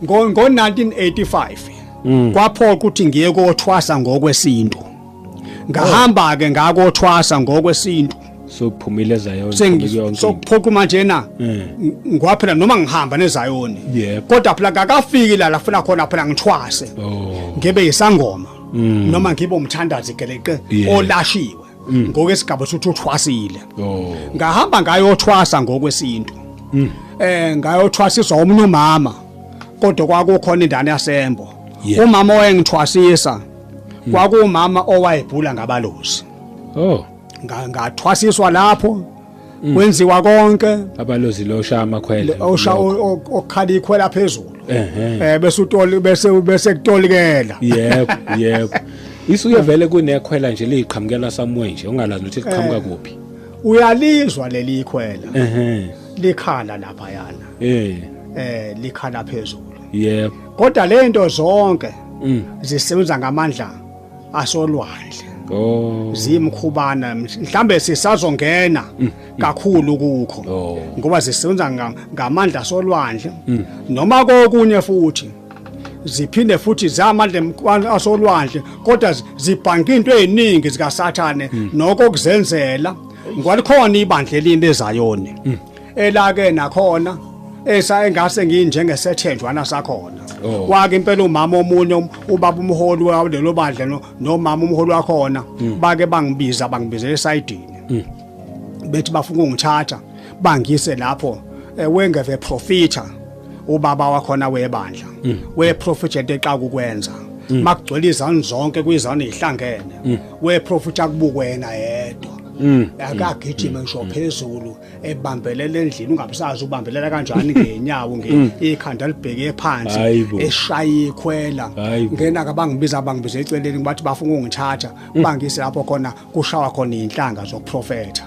Ngo 1985 kwaphoqa ukuthi ngiye kothwasa ngokwesintu. Ngahamba ke ngakothwasa ngokwesintu. Sokuphumile eZayoni, phumile yonke into. Sokuphoqa manje na ngwaphela noma ngihamba neZayoni, kodwa phela kakafiki la lafuna khona phela ngithwase, ngibe yisangoma noma ngibe umthandazi geleqe olashiwe ngokwesigaba sokuthi uthwasile. Ngahamba ngayothwasa ngokwesintu, ngayothwasiswa omunye umama, kodwa kwakukhona indana yasembo. Umama owayengithwasisa kwakuwumama owayebhula ngabalozi. Ngathwasiswa lapho, kwenziwa konke. Abalozi lo shaya amakhwela. Osha okhala ikhwela phezulu, bese utoli bese kutolikela. Yebo, isuke vele kunekhwela nje liqhamukela somewhere nje ungalazi ukuthi liqhamuka kuphi. Uyalizwa leli ikhwela likhala lapha yana, likhala phezulu. Kodwa lento zonke zisebenza ngamandla asolwandle. Zimkhubana, mhlambe sisazongena kakhulu kukho, ngoba zisebenza ngamandla asolwandle noma kokunye futhi ziphinde futhi zamandla asolwandle, kodwa zibhanka into eziningi zikaSathane nokho kuzenzela. Ngwalikhona ibandla elinye leZayoni elake nakhona esa engase nginjengesethenjwana sakhona. Wake impela umama omunye, ubaba umholi walelo bandla nomama umholi wakhona, bake bangibiza, bangibizela esayidini, bethi bafuna ukungithatha bangise lapho, wengeve profita ubaba wakhona webandla, weprofita into exa ukwenza makugcwele izanu zonke kwizanu ihlangene, weprofita kubukwena yedwa, akagijime ngisho phezulu, ebambelela endlini, ungabusazi ubambelela kanjani ngenyawo, nge ikhanda libheke phansi, Hayibo. eshaya ikhwela. Hayibo. Ngena ke bangibiza, bangibiza eceleni, bathi bafuna ukungithatha bangise lapho khona kushawa khona inhlanga zokuprofetha.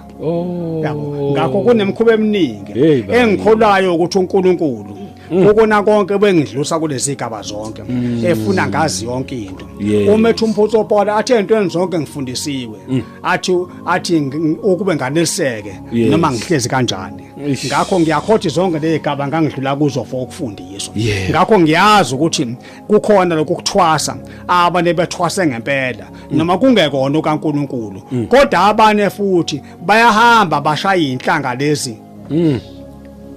Yabo, ngakho kunemikhuba eminingi Hey, baba. engikholwayo ukuthi uNkulunkulu ukona konke bengidlusa kulezi gaba zonke, efuna ngazi yonke into. Uma ethi umphutso Paul athi entweni zonke ngifundisiwe, athi ukube nganeliseke noma ngihlezi kanjani. Ngakho ngiyakhothi zonke lezigaba ngangidlula kuzo for ukufundiswa. Ngakho ngiyazi ukuthi kukhona lokhu kuthwasa, abanye bethwase ngempela noma kungekona okaNkuluNkulu, kodwa abanye futhi bayahamba bashaya inhlanga lezi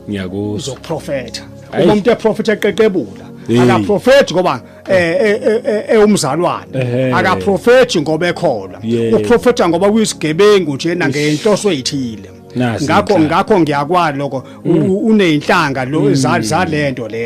Ngiyakuzwa. Zokuprofetha. Hayi. Uma umuntu eprofetha eqeqebula, akaprofethi ngoba ewumzalwane, akaprofethi ngoba ekholwa, uprofetha ngoba kuyisigebengu nje nangenhloso ezithile. Nasi Ngakho inhlanga. ngakho ngiyakwala lokho, uneyinhlanga lo zalento le.